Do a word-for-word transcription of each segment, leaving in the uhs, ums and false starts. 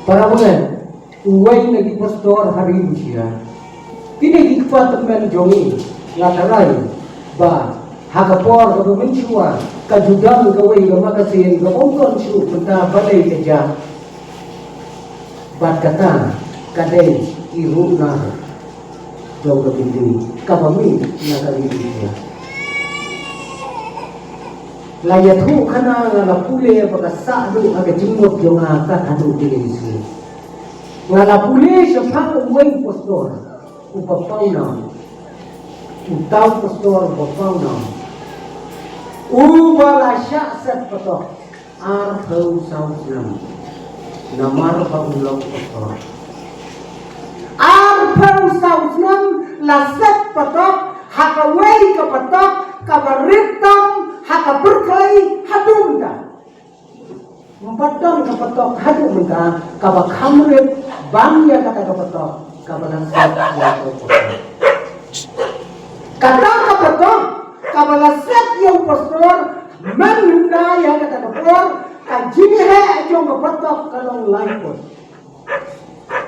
Para bangeit, uwei na ki pastor ha ri Busia. Kine ki kpa tymmen jong ngi, nga tharai ba ha ka por kaba mynshuwa ka ju don kawei ka magazine kaba ym don shuh mynta, balei ka jah. Bad kata ka dei i ruh na jong ka building kaba mih na ka ri India. La ïathuh khana, nga la pule ba ka sah duh ha ka jingmut jong nga kat haduh kine ki sngi. Nga la pule shaphang uwei u pastor uba pawnam. Uta u pastor uba pawnam, uba la shah set patok arphew saw snem namar ba u long pastor. Arphew saw snem la set patok ha kawei ka patok kaba rit tam ha ka pyrthei haduh mynta. Ym pat don ka patok haduh mynta kaba kham rit ban ïa kata ka patok kaba la set ïa u pastor. Kata ka patok kaba la set ïa u pastor mynta ïa kata ka por, ka jingheh jong ka patok ka long lai phut.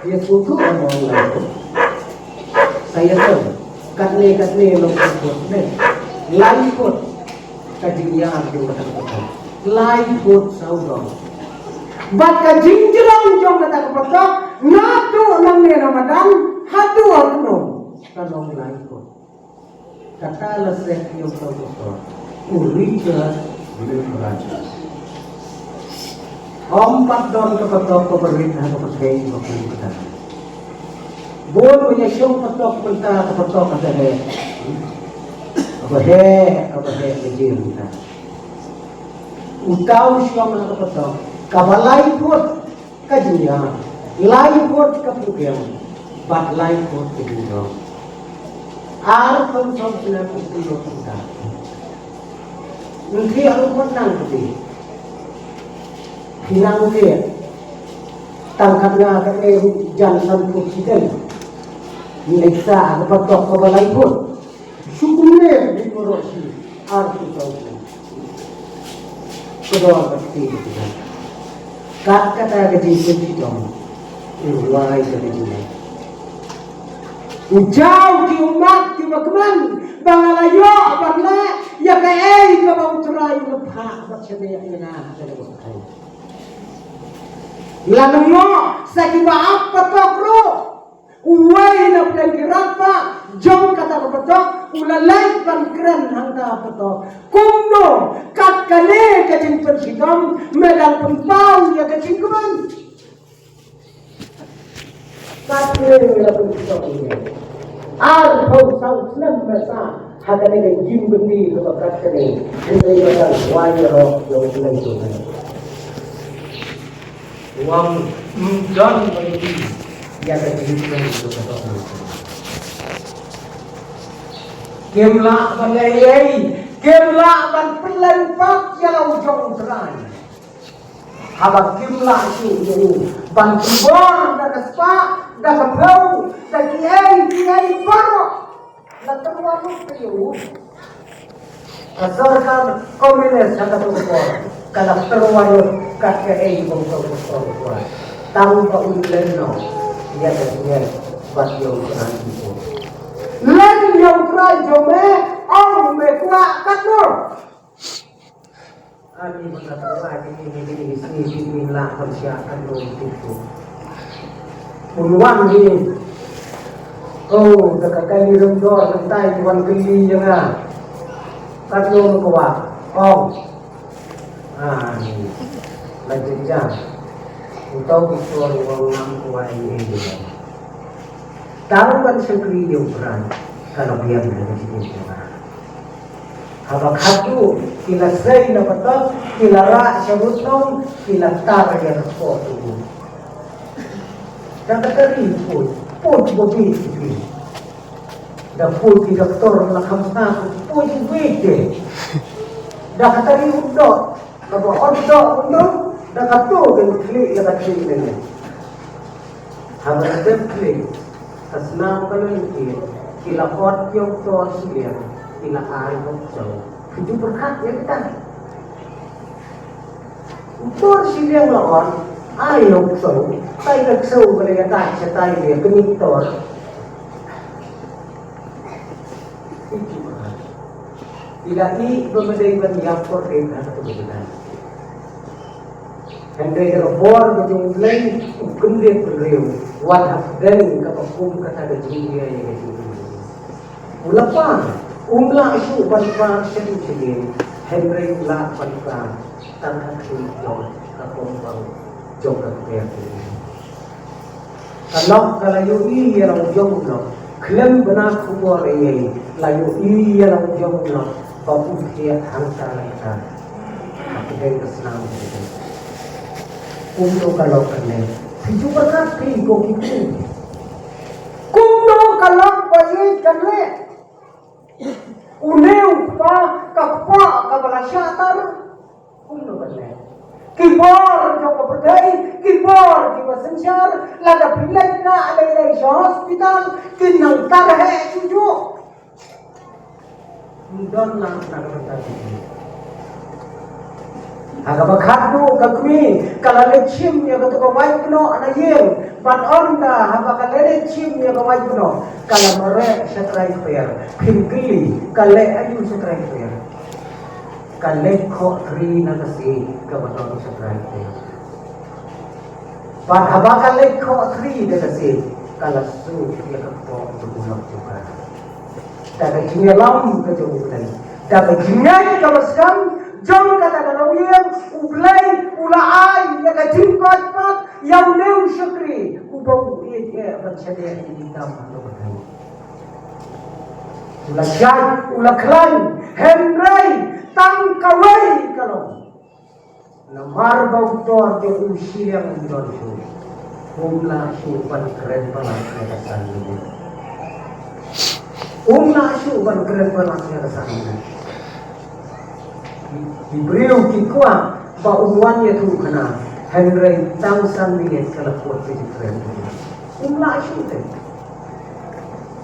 Ïa sngewthuh ïa u lai phut. Sa ïa sngewthuh. Katne katne long ka phut ne. Lai phut ka jingïar jong kata ka patok. Lai phut saw dong. Bad ka jingjrong jong kata ka patok, naduh nangne na madan haduh ha kynnoh, ka long lai phut. Kata la set ïa u pastor, u Richard Milbrandt. Ym pat don ka patok kaba rit ha ka pyrthei ba kum kata. Bun ban ïashong patok mynta, ka patok kaba heh, kaba heh, kaba heh ka jingmynta. Uta u shong ha ka patok kaba lai phut ka jingïar, lai phut ka pyrkhiang, bad lai phut ka jingjrong. Arphew saw snem u pynlong kumta. Ym thiah ruh ban nang kti. Phi nang kti. Tang kat nga kat ei ruh jan san phut shiteng. Ngi leit sah ha ka patok kaba lai phut. Shu kumne ka dei baroh shi arphew saw snem. Ka dor ka kti ka kti. Kat kata ka jingpynshitom, u rwai ka ka jingleh. U jaw ki ummat kiba kmen ba nga la ïoh ban leh ïa kaei kaba U Trai u la phah bad shaniah ïa nga ha kane ka pyrthei. Lano sa kiba ap patok ruh. Uwei na pdeng ki rangbah jong kata ka patok u la leit ban kren hangta ha patok. Kumno kat kane ka jingpynshitom me dang pynpaw ïa ka jingkmen? Kat kane me la pynshitom ïa arphew saw snem me sah ha kane ka jingbyndi kaba kat kane. Hynrei me dang wai ïa roh ïa u Blei jong me. Wan ym don ba ïohi ïa ka jingkmen jong ka dohnud. Kim lah ban leh ei ei, kim lah ban pynleng pat ïa la u jong U Trai. Haba kim lah shuh ïa u ban pynbor da ka spah, da ka phew, da kiei kiei baroh. La tyrwa lut ïa u. Ka sorkar komunist ha kato ka por ka la tyrwa lut kat kaei ba u Trai u tyrwa. Tang ba un leh noh ïa ka jingeh bad ïa U Trai jong u. Leh ïa U Trai jong me, ong me kwah katno. Ani ba ka tyrwa kine kine kine ki sngi ki ïeng lah ban shah katno ki tu. Un wan hi. Oh, da ka kali rem dor kyntai ki wan kylli ïa nga. Katno me kwah. Ong. Ani. La jynjar. Uto u pastor u ong ngam kwah ei ei. Tang ban shakri ïa U Trai ka la biang da ka jingim jong nga. Haba khatduh ki la sei na patok, ki la rah sha rutnong, ki la tar ïa ka kot u. Da ka tari pud, pud ba bieit ki. Da pud ki doktor la kham sah, pud ba bieit te. Da ka tari u doh, kaba ot doh u doh, da kato kin khlieh ïa ka tari lane. Haba la dep khlieh, ka snam ka lynti, ki la ot ïa u tor shiliang, ki la ai ha u ksew. Ki ju pyrkhat ïa kita. U tor shiliang la ot, ai Nokso, tai ka kso ka le ka tai sa tai le ka ni tor. I la i ba ma dei ban ïap por ke na ka tu ba dei. Hynrei da ka bor ka jong U Blei u kyndiat bynriew wat hapdeng kaba kum kata ka jingïa ïa ka jingim. U la pan, um lah shuh ban pan sha u sha ïing, hynrei u lah ban pan tang ha khlieh jong ka kompang jong ka kper. Ka lok ka la ïohi ïa la u jong u lok, khlem bna khubor ïa la ïohi ïa la u jong u lok ba u thiah hangta hangta. Hapdeng ka snam. Kumno ka lok kane? Phi ju bynrap phi ko ki phi. Kumno ka lok ba ïeit kane? Une u kpa, ka kpa kaba la shah tar. Kumno kane? Ki bor jong ka pyrthei, ki bor kiba synshar, lada phi leit na lei lei sha hospital, kin nang tar heh shuh shuh. Ym don lang na ka bynta jong ki. Ha kaba khatduh ka kmie ka la leit shim ïa kato ka waitbnoh na ïing, bad ynda haba ka la leit shim ïa ka waitbnoh ka la mareh sha trai kper. Phin kylli, ka leh aïu sha trai kper? Ka leit khoh thri na ka siej kaba don sha trai kper. Bad haba ka leit khoh thri da ka siej ka la suk ïa ka kpoh jong u lok jong ka. Da ka jingïalam ka jong U Blei, da ka jingngeit kaba skhem jong kata ka longïing, U Blei u la ai ïa ka jingkoit pat ïa une u shakri uba u ïeit eh ban shaniah ïa ki kam jong U Blei. U la jait, u la khlaiñ, hynrei tang kawei ka long. Namar ba u tor jong u shiliang um don shuh, um lah shuh ban kren palat ïa ka san minit. Um lah shuh ban kren palat ïa ka san minit. Ki briew ki kwah ba un wan ïathuhkhana, hynrei tang san minit ka la kut ka jingkren. Um lah shuh te.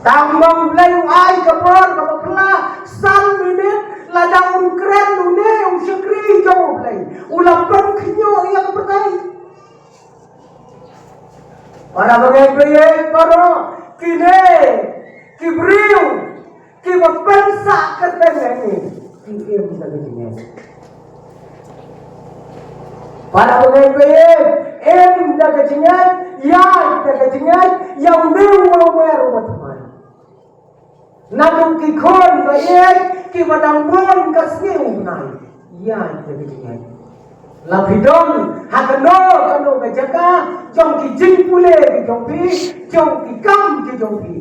Tang ba U Blei u ai ka bor kaba phylla san minit, lada un kren une u shakri jong U Blei, u la pynkhynñiuh ïa ka pyrthei. Para bangeit baroh, kine ki briew kiba pynsah kyrteng ïa ngi, ki im da ka jingngeit. Para bangeit baroh, im da ka jingngeit, ïaid da ka jingngeit ïa une u maw mer uba thymmai. Naduh ki khun ba ïeit kiba dang bun ka sngi u bnai, ïaid da ka jingngeit. La phi don ha kano kano ka jaka jong ki jingpule ki jong phi, jong ki kam ki jong phi,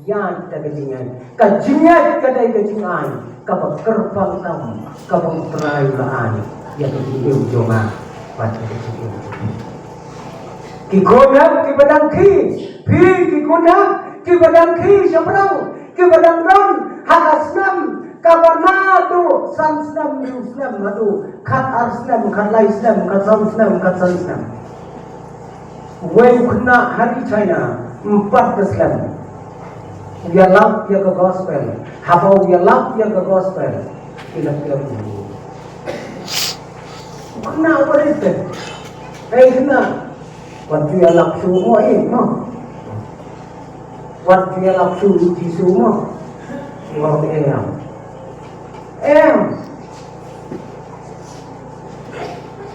ïaid da ka jingngeit. Ka jingngeit ka dei ka jingai kaba kyrpang tam kaba U Trai u la ai ïa ka jingim jong nga bad ïa ka jingim jong phi. Ki khun hep kiba dang khie, phi ki khun hep kiba dang khie shaphrang, kiba dang don ha ka snem kaba naduh san snem, hynriew snem, naduh khat ar snem, khat lai snem, khat saw snem, khat san snem. Uwei u khynnah ha ri China, ym pat ka slem, u ïalap ïa ka gospel. Haba u ïalap ïa ka gospel, ki la klem. U khynnah uba rit te. Ei khynnah, wat ju ïalap shuh mo, eh mo. Wat ju ïalap shuh ïa u Jisu mo. Em. Em.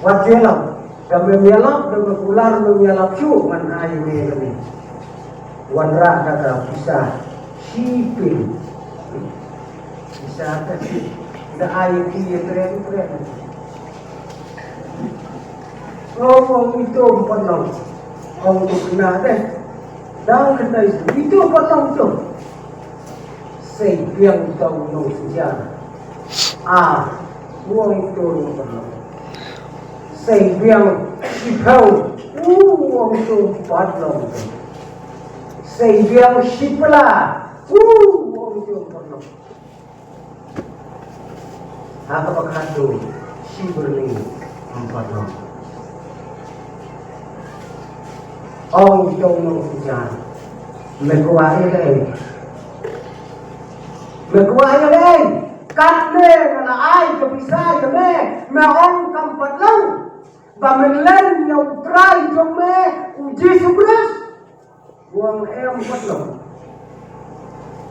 Wat ju ïalap. Da mem ïalap, da mem kular, mem ïalap shuh, ngan ai ïa me kane. Wanrah da ka pisa shiphew. Pisa ka shi. Da ai ïa ki ïa tren tren. Ong, ong, ito ym pat long. Ong, to khynnah te. Dang khynnah ito ym pat long to. Sei biang to nong shisha. Ah, ong, ito ym pat long. Sei biang shiphew. Uh, ong, ito ym pat long. Sei biang shipla. Uh, ong, ito ym pat long. Ha kaba khatduh, shi byrni ym pat long. Ong jong nong shisha, me kwah ïa kaei? Me kwah ïa kaei? Katne nga la ai ka pisa ïa me, me ong kam pat long. Ba men len ïa U Trai jong Wang em wat lo.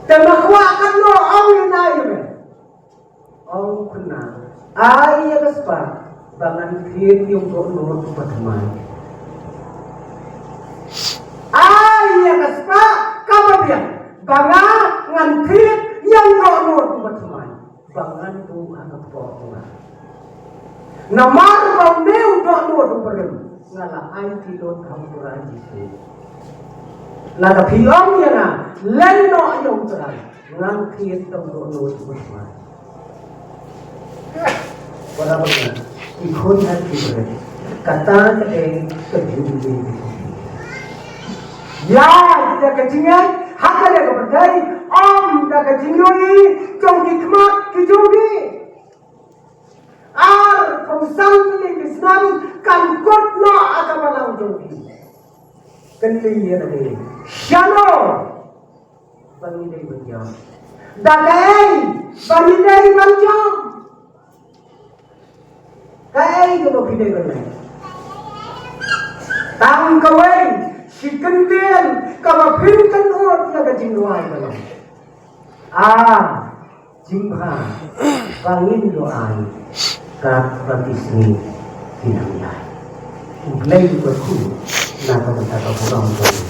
Te ma kwah katno ong ïa na ïa me. Ong khynnah, ai ïa ka spah ba ngan thied ïa u dohnud uba thymmai. Ai ïa ka spah kaba biang ba nga ngan thied ïa u dohnud uba thymmai. Ba ngan buh ha ka kpoh jong nga. Namar ba une u dohnud u barim nga la ai ki lut ha u Trai Jisu. Lada phi ong ïa nga, leit noh ïa u Trai, ngan thied da u dohnud u barim. Para bangeit, ki khun ha ki barit, kata ka dei ka jingim. Ïa da ka jingim ha ka dei ka pyrthei, ym da ka jingim jong ki khmat ki jong ki. Ar phew san tylli ki snem kan kut noh ha ka balang jong ki. Kylli ïa lade, shano ba ngi dei ban jam? Da kaei ba ngi dei ban jam? Kaei kaba phi dei ban leh? Tang kawei shi kyntien kaba phin kynud ïa ka jingduwai ka long, a jingbha ba ngin duwai katba ki sngi ki nang ïaid. U Blei u kyrkhu na ka bynta ka burom jong u.